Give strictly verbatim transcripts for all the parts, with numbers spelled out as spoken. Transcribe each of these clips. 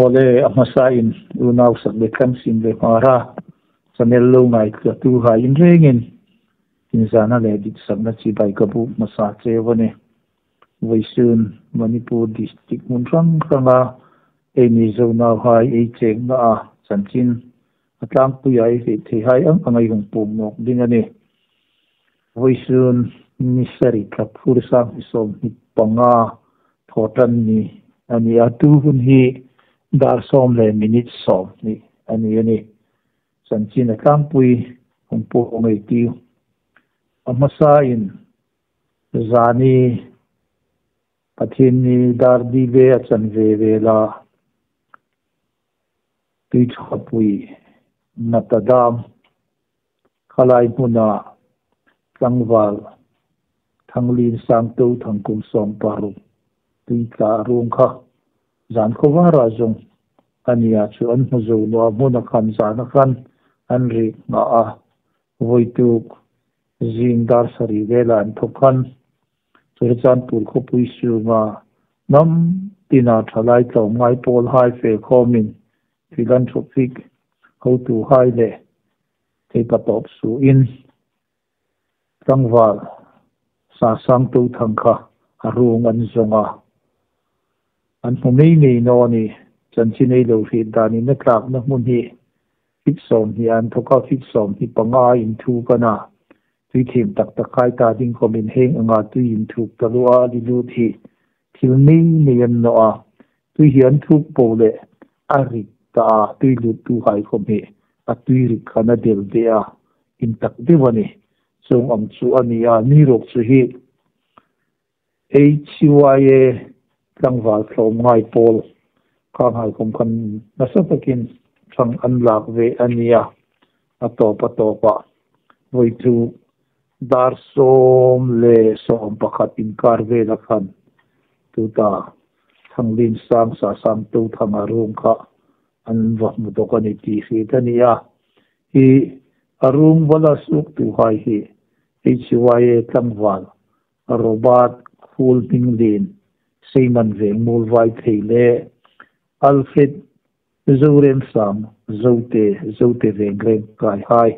Awle, a hmasain unau sak le tlang sim le hmara channel lo ngaithlatuhai in rengin inzana le ditsakna chibai ka buk hmasa cheu a nih. Vawisun Manipur district hmun hrang hranga ei Mizo nauhai ei chengna a chanchin a tlangpuia ei hriet theihai ang ang ei hung puong nawk ding a nih. Vawisun ni sari thlap fur sang hni sawmhni panga Thawṭanni a ni a, tu hun hi dar sawm le minute sawmhni a ni a nih. Chanchin a tlangpui hung puong ei tiu. A hmasain zani Pathienni dar di ve a chanve vela Tuichhapui Mata Dam khalai hmuna tlangval Thanglien Sangtothang kum sawm paruk tui tla ruong kha zan khawvara zong a nia chu an hmu zo naw a, hmuna khan zana khan an rik ngah a. Vawituk zing dar sari vela an thawk khan Churachandpur khawpui sunga hnam tina ṭhalai tlawmngai pawlhai fe khawmin philanthropic hotuhai le thei patawp suoin tlangval Sasangtothang kha a ruong an zong a. An hmu mei mei naw a nih. Chanchin ei lo hriet danin a tlakna hmun hi fit sawmhni an thawk a, fit sawmhni panga inthuk a na. Tui thim tak tak hai ta ding khawmin hieng anga tui inthuk taluo a, li lut hi thil mei mei a ni naw a. Tui hi an thuk po le a rik ta a, tui luttuhai khawm hi a tui rik khan a del de a, intak deu a nih. Chuong ang chu a ni a, ni ruok chu hi H Y A tlangval tlawmngai pawl khanghai khawm khan nasa takin ṭhang an lak ve a nia. A tawp a tawpa vawituk dar sawm le sawm pakhat inkar vela khan tuta Thanglien Sang Sasangtothang a ruong kha an va hmu dawk a nih ti hriet a nia. Hi a ruong va la suoktuhai hi H Y A tlangval Robert Khuolhminglien, Seiman Veng Muolvaithei le Alfred Zorensam, Zote, Zote Veng Rengkai hai,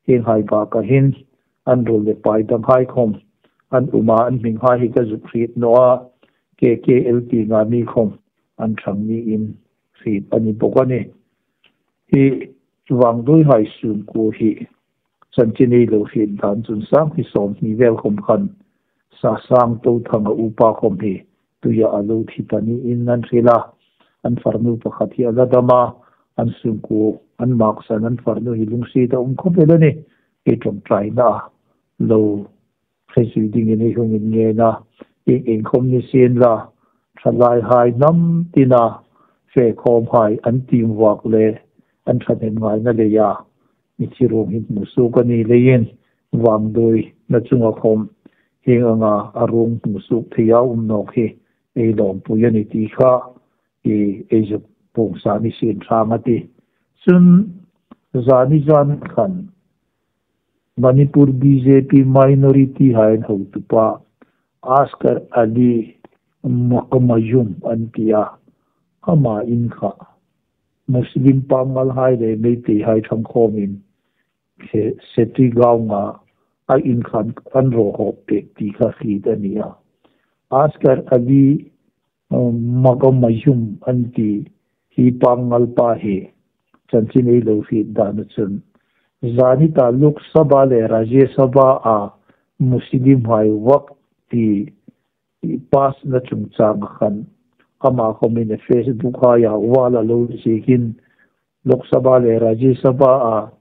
hienghai baka hin an ruol le pai danghai khawm an um a, an hminghai hi ka zuk hriet naw a, K K L T nga mi khawm an ṭhang niin hriet a ni bawk a nih. Hi Vangduoihai sungkuo hi chanchin ei lo hriet dan chun sang hni sawmhni vel khawm khan Sasangtothang a upa khawm hi tuia a lo thi ta niin an hril a. An farnu pakhat hi a la dam a, an sungkuo, an maksan an farnu hi lungsiet a um khawp el a nih. Ei ṭawngṭaina lo hre zui dingin ei hung inngen a. Ieng ieng khawm ni sien la, ṭhalaihai hnam tina fe khawmhai an team work le an ṭhahnem ngaina leia mithi ruong hi hmusuok a ni leiin Vangduoina chunga khawm hieng anga a ruong hmusuok theia um nawk hi ei lawmpui a nih ti kha ei, ei zuk puong sa ni sien ṭhang a tih. Chun zani zan khan Manipur B J P minority hai an hotupa Asghar Ali Makmayum an ti a, ama in kha Muslim Pangalhai le Meiteihai ṭhang khawmin Seti Gaonga a in khan an raw hawp pek ti kha hriet a ni a. Asghar Ali Makmayum an ti hi Pangal pa hi chanchin ei lo hriet dana chun zani ta Lok Sabha le Rajya Sabha a Muslimhai Waqf ti pass na chungchanga khan ama khawmin a Facebook haia wall a lo ziekin Lok Sabha le Rajya Sabha a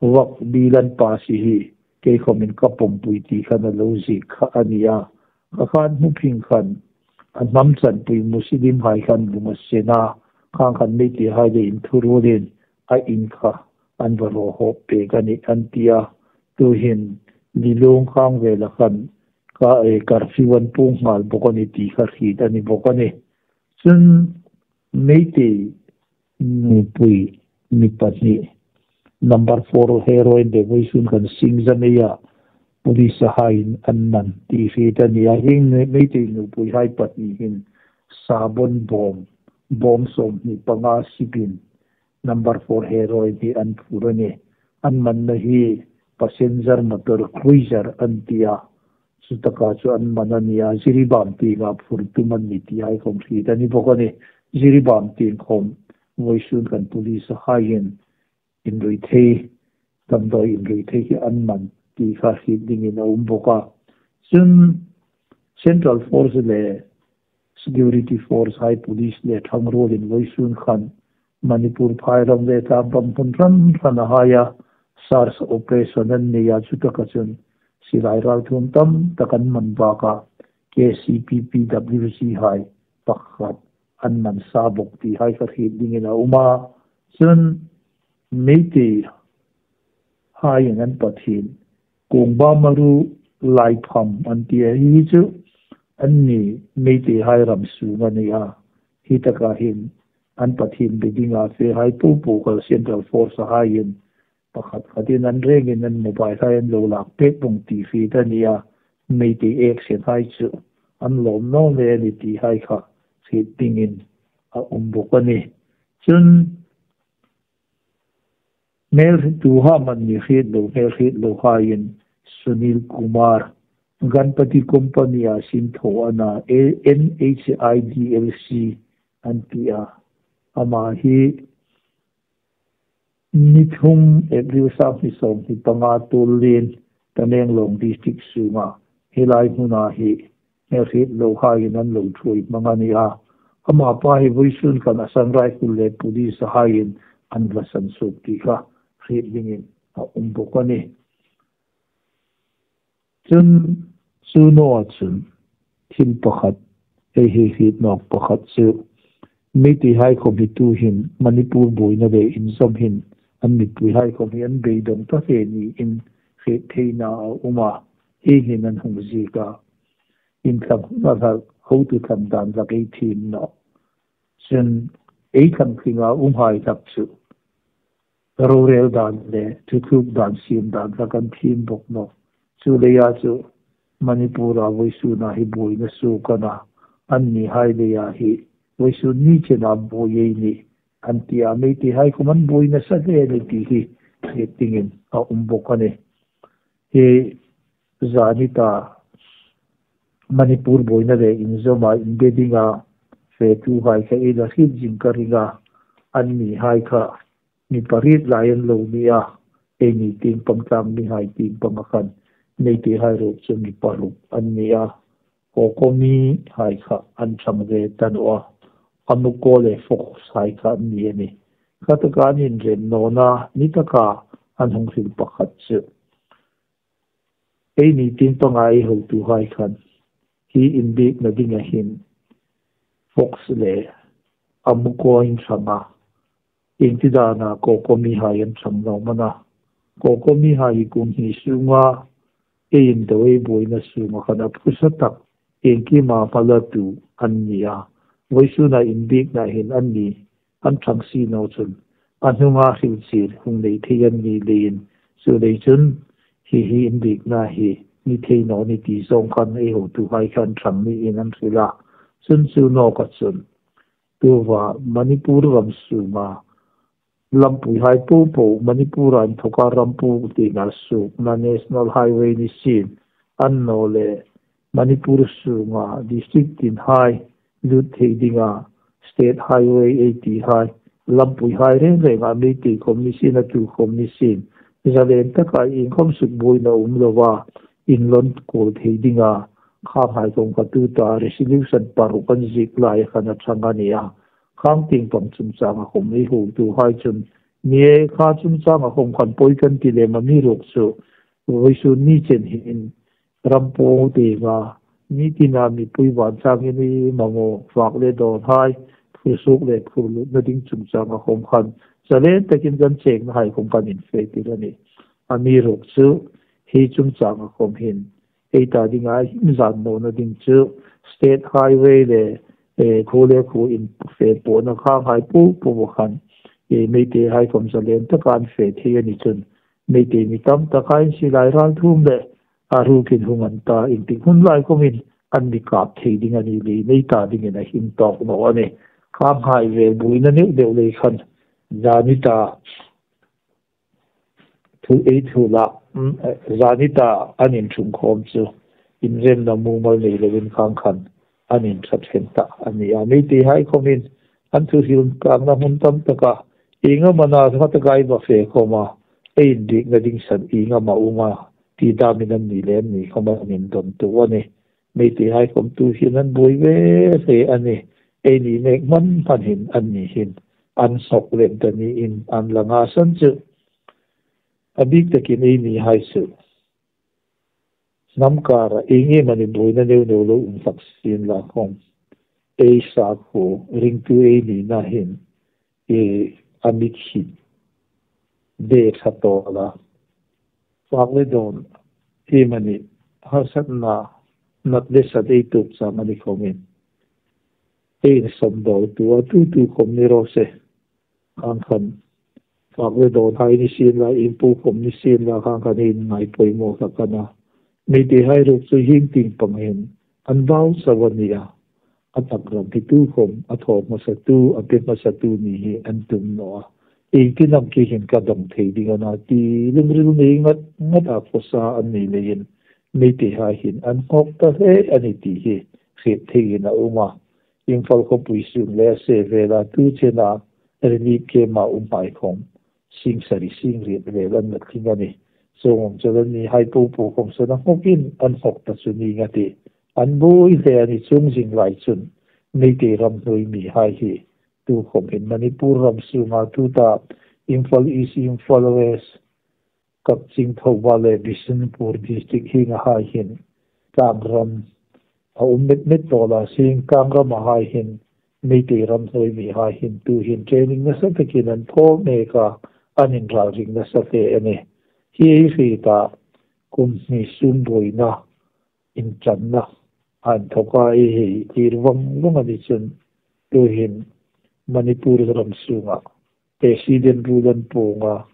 Waqf Bill an pass hi kei khawmin ka pawmpui ti khan a lo ziek kha a ni a. Kha khan hmu phing khan a hnam chanpui Muslimhai khan lung a sen a, khang khan Meiteihai le inthuruolin a in kha an va raw hawp pek a nih an ti a. Tuhin Lilong khang vela khan ka, eh, curfew an puong nghal bawk a nih ti kha hriet a ni bawk a nih. Chun Meitei nupui mi pahni number four heroin le vawisun khan Singzameia police haiin an man ti hriet a ni a. Hieng Meitei nupuihai pahni hin sabon bawm bawm sawmhni panga sipin number four heroin hi an phur a nih. An manna hi passenger motor cruiser an ti a. Chutaka chu an man a nih a, Jiribam tienga phur tum an ni ti hai khawm hriet a ni bawk a nih. Jiribam tieng khawm vawisun khan police haiin inrui thei, damdawi inrui thei hi an man ti kha hriet dingin a um bawk a. Chun Central Force le Security Force hai, police le ṭhangruolin vawisun khan Manipur phairam le tlang pang hmun hran hrana haia search operation an nei a, chutaka chun silai ralthuom tam tak an man bawk a, K C P P W C hai pakhat an man sa bawk ti hai kha hriet dingin a um a. Chun Meitei haiin an pathien Kongba Maru Laipham an ti a, hi chu anni Meitei hai ram sung a ni a. Hi taka hin an pathien be dinga fe hai po po kha Central Force haiin pakhat khatin an rengin an mobile hai an lo lak pek bawk ti hriet a ni a. Meitei action hai chu an lawm naw hle a ni ti hai kha hriet dingin a um bawk a nih. Chun hmel tu ham an ni hriet lo, hmel hriet lo haiin Sunil Kumar, Ganpati Company-a sin thaw a na, N H I D L C an ti a. Ama hi ni thum April sanghni sawmhni panga tuolin Tamenglong District sunga hi lai hmuna hi hmel hriet lo haiin an lo ṭhuoi hmang a ni a. Ama pa hi vawisun khan Assam Rifle le police haiin an va san suok ti kha hriet dingin a um bawk a nih. Chun chu nawa chun thil pakhat, ei hei hriet nawk pakhat chu Meitei hai khawm hi tuhin Manipur buoina le inzawm hin an mipui hai khawm hi an beidawng ta hle niin hriet theina a um a, hi hin an hung ziek a. Inthlang huna hlak, hotu thlang dan hlak ei thiem nawh. Chun ei thlang tlinga um hai hlak chu rorel dan le thutluk dan siem dan hlak an thiem bawk nawh. Chu leia chu Manipur-a vawisuna hi buoina suok a na, anni hai leia hi vawisun ni chena buoi ei nih an ti a, Meitei hai khawm an buoi nasa hle a ni ti hi hriet dingin a um bawk a nih. Hi zani ta Manipur buoina le inzawma inbe dinga fetuhai kha ei la hriet zing ka ring a, anni hai kha mi pariet lai an lo ni a, eini tieng pang tlangmihai tieng panga khan Meitei hai ruok chu mi paruk an ni a, COCOMI hai kha an ṭhang ve ta naw a, AMUCO le FOX hai kha an ni a nih. Kha taka an inrem nawna ni taka an hung hril pakhat chu eini tieng panga ei hotuhai khan hi inbiekna dinga hin FOX le AMUCO in ṭhang a, iengtin dana COCOMI hai an ṭhang naw am a na. COCOMI hai hi kum hni sunga ei indo ei buoina sunga khan a phusa tak, iengkima hmalatu an ni a. Vawisuna inbiekna hin anni an ṭhang si naw chun a hnunga hrilchil hung nei thei an ni leiin, chu lei chun hi hi inbiekna hi ni thei naw ni ti zawng khan ei hotuhai khan ṭhang niin an hril a. Chun chu nawka chun tuta Manipur ram sunga lampui hai po po, Manipur-a inthoka ram po tienga suokna National Highway ni sien, annawleh Manipur sunga district tin hai lut thei dinga State Highway ei ti hai, lampui hai reng renga Meitei khawm ni sien, a tu khawm ni sien, zalen taka iengkhawm sukbuoina um lova inlawn kuol thei dinga, khanghai khawm kha tuta resolution paruk an ziek lai khan a ṭhang a ni a. Khang tieng pang chungchanga khawm ei hotuhai chun, ni e, kha chungchanga khawm khan pawi kan ti lem a, amiruokchu vawisun ni chen hin ram po tienga, ni tina mipui vantlangin ei mamaw fak le dawn hai, phur suok le phur lutna ding chungchanga khawm khan zalen takin kan chengna hai khawm kan infe tir a nih. Amiruokchu hi chungchanga khawm hin ei ta dinga him zan nawna ding chu State Highway le, eh, khuo le khuo infe pawna khanghai po po khan, eh, Meitei hai khawm zalen taka an fe thei a ni chun, Meitei mi tam tak hai silai ralthuom le a rukin hung an ta, iengtik hun lai khawmin an mi kap thei ding a ni leiin ei ta dingin a him tawk naw a nih. Khanghai ve buoina neu deu lei khan, zani ta thu ei thu la, mm, eh, zani ta an inṭhung khawm chu, inremna mumal nei lovin khang khan an inṭhat ṭhen ta a ni a. Meiteihai khawmin an thu hril kangna hmun tam taka, ieng am a na hma taka ei va fe khawm a, ei inbiekna ding san ieng am a um a, ti damin an ni lem ni khawm an indon tu a ni. Meiteihai khawm tu hin an buoi ve hle a ni. Eini mek hman hman hin an ni hin an hnawk lem ta niin an la nga san chu. A bik takin eini hai chu hnam kara ieng am a ni buoina neu neu lo um hlak sien la khawm, ei sakhuo ringtu ei nina hin, e, a mi khi de ṭha tawla, fak le dawn, iemani harsatna, nat le sat ei tuok chang a ni khawmin, ei insawmdawl tu a tu tu khawm ni raw se. Khang khan fak le dawn hai ni sien la, inpu khawm ni sien la, khang khan ei inngai poimaw hlak a na. Meiteihai ruok chu hieng tieng pang hin an vau chau a ni a. A tak ram hi tu khawm, a thaw hmasa tu, a pe hmasa tu ni hi an tum naw a. Iengtin am khi hin ka dawng thei ding a na ti lungril nei ngat ngat a khawsa an ni leiin, Meiteihai hin an hnawk ta hle a ni ti hi hriet theiin a um a. Imphal khawpui sung le a se vela tu chena relief camp-a umhai khawm sing sari sing riet vel an la tling a ni. Chuong ang chun annihai popo khawm saw a hnawkin an hnawk ta chu ning a tih. An buoi hle a ni. Chuong zing lai chun Meitei ram hnuoi mihai hi tu khawm hin Manipur ram sunga tuta Imphal East, Imphal West, Kakching, Thoubal le Bishnupur district hienga hai hin tlangram a um met met tawla, sing tlangram a hai hin Meitei ram hnuoi mihai hin tu hin training nasa takin an thaw mek a, an inralring nasa hle a ni. Hi ei hriet a, kum hni sung buoina inṭanna a inthawka ei hei tir vang vang a ni chun, tu hin Manipur ram sunga President rule an puong a,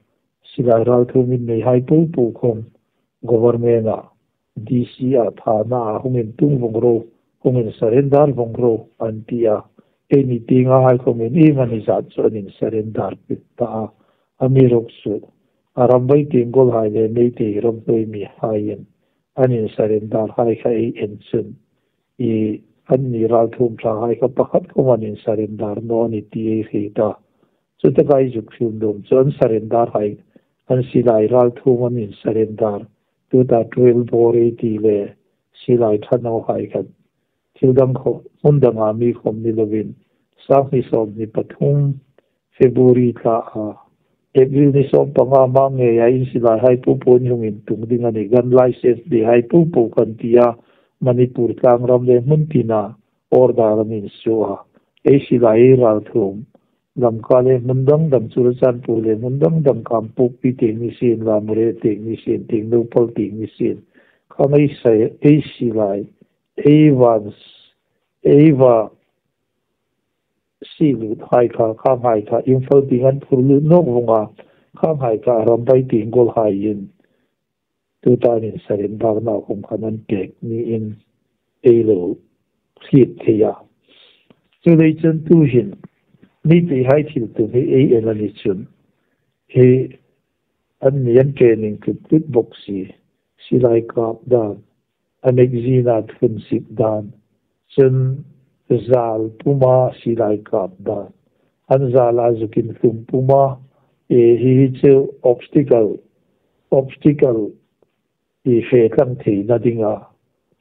silai ralthuom inneihai popo khawm government-a, D C-a, thana-a hung intung vong ro, hung insurrender vong ro an ti a. Eini tienga hai khawmin iemani zat chu an insurrender pek ta a. Amiruokchu a Arambai Tenggolhai le Meitei ram hnuoi mihaiin an insurrender hai kha ei en chun, i, anni ralthuom ṭhahai kha pakhat khawm an insurrender naw a ni ti ei hriet a. Chutaka ei zuk hril nuom chu an surrender hai, an silai ralthuom an insurrender. Tuta twelve bore ei ti le silai ṭha nawhai khan thil dang khawm, hmun danga mi khawm ni lovin, sanghni sawmhni pathum February thla a, April ni sawmpanga hma ngeia in silaihai popo in hung intung ding a ni, gun license dehai popo kan ti a, Manipur tlangram le hmun tina order an insuo a. Ei silai ei ralthuom Lamka le hmun dang dang, Churachandpur le hmun dang dang, Kangpokpi tieng ni sien, Moreh tieng ni sien, Tengnoupal tieng ni sien, khang ei sai, ei silai, ei va, ei va sielut hai kha, khanghai kha Imphal tieng an phur lut nawk vong a, khanghai kha Arambai Tenggolhaiin tuta an insurrender-na khawm khan an pek niin ei lo hriet thei a. Chuleiin chun tu hin Meiteihai thil tum hi ei en a ni chun, hi anni an training tlut tlut bok si, silai kap dan, a magazine-a thun sip dan, chun zal puma silai kap dan, an zala zuk inthlum puma, e, hi hi chu obstacle, obstacle, i, fe tlang theina dinga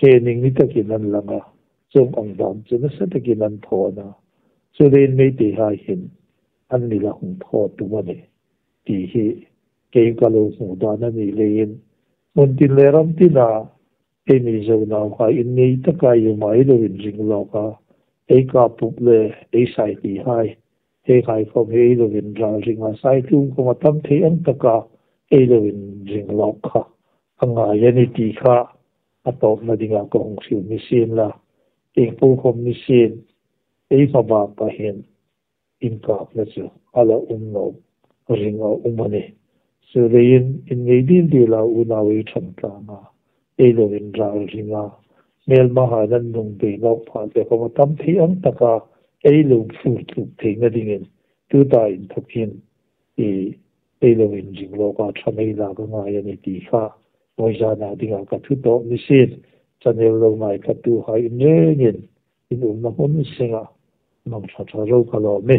training ni takin an lang a, chuong ang dan chu nasa takin an thaw a na. Chuleiin Meiteihai hin an mi la hung thaw tum a ni ti hi kei ka lo hmu dan a ni leiin, hmun tin le ram tina ei Mizo nauhai innei taka ei um a, ei lo inring lawk a, ei kap pup le ei saihai, hei hai khawm hi ei lo inralring a, saithlum khawm a tam thei ang taka ei lo inring lawk kha a ngai a ni ti kha a tawpna dinga ka hung hril ni sien la, ieng po khawm ni sien, ei hmabak a hin inkapna chu a la um naw ring a um a ni. Chuleiin innei dil dila unau ei ṭhang tlanga ei lo inralring a, hmelmahaiin an nung bei nawk pha te khawm a tam thei ang taka ei lo phur tluk theina dingin tuta inthawk hin ei lo inring lawka ṭha mei la ka ngai a nih ti kha vawizana dinga ka thu tawp ni sin. Channel lo ngaithlatuhai in rengin in umna hmun senga mang ṭha ṭha ro ka lawm e.